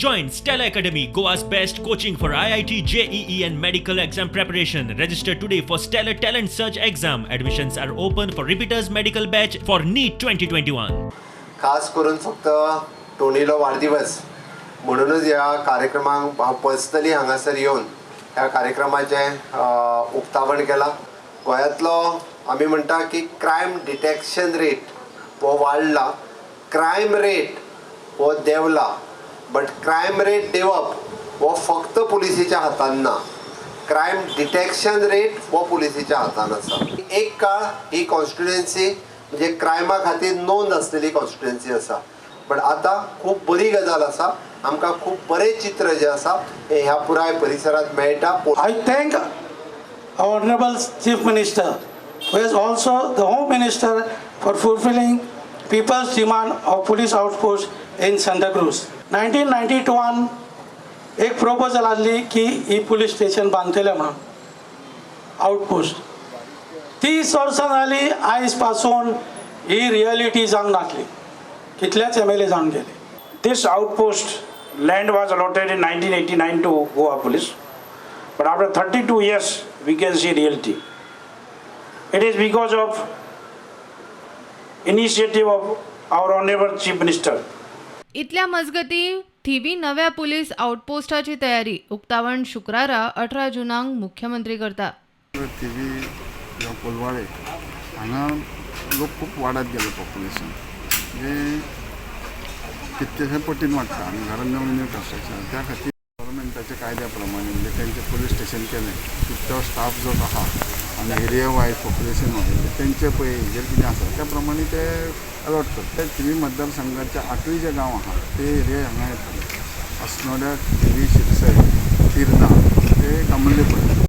Join Stellar Academy, Goa's best coaching for IIT, JEE, and medical exam preparation. Register today for Stellar Talent Search exam. Admissions are open for repeaters medical batch for NEET 2021. खास करून फक्त टोनीलो वाडदिवस म्हणूनच ह्या कार्यक्रमाक हांव personally हांगासर येवन ह्या कार्यक्रमाचें उक्तावण केलां. गोंयांतलो आमी म्हणटा की क्रायम डिटेक्शन रेट हो वाडला, क्रायम रेट हो देंवला, बट क्रायम रेट देंवप हो फक्त पुलिसेच्या हातान ना, क्रायम डिटेक्शन रेट हो पुलिसेच्या हातान आसा. एक काळ ही कॉन्स्टिट्युएन्सी म्हणजे क्रायमा खातीर नोंद आसलेली कॉन्स्टिट्युएन्सी आसा, पण आतां खूब बरी गजाल आसा, आमकां खूब बरें चित्र जें आसा हें ह्या पुराय परिसरांत मेळटा. I thank our Honorable Chief Minister, who is also the Home Minister, for fulfilling people's demand of police outpost in Santa Cruz. 1992 एक प्रपोजल आसली की ही पुलीस स्टेशन बांदतले म्हणून आउटपोस्ट. 30 वर्सां जाली, आयज पासून ही रियलिटी जावंक नासली. कितलेच एमएलए जावन गेले. This outpost land was allotted in 1989 to Goa Police, but after 32 years, we can see reality. It is because of initiative of our Honorable Chief Minister. इतल्या मजगती थिवी नव्या पुलीस आउटपोस्टाची तयारी. उक्तावण शुक्रारा 18 जुनाक मुख्यमंत्री करता. थिवी किंवा कोलवाळे हांगा लोक खूब वाडत गेले, पॉप्युलेशन म्हणजे कितकेशे पटीन वाडटा आनी घरान नवीन न्यू कन्स्ट्रक्शन. त्या खातीर गव्हर्मेंटाच्या कायद्या प्रमाणे म्हणजे तेंचें पुलीस स्टेशन केलें की तो स्टाफ जो आहा आनी एरिया वायज, पॉप्युलेशन वायज तेंचे पळय हेजेर कितें आसा त्या प्रमाणे ते अलॉट करता. ते थिवी मतदारसंघाचे आठूय जे गांव आहा ते एरिया हांगा येतले, अस्नोड्या, थिवी, शिरसय, पिर्ना ते कामुर्ले पर्यंत.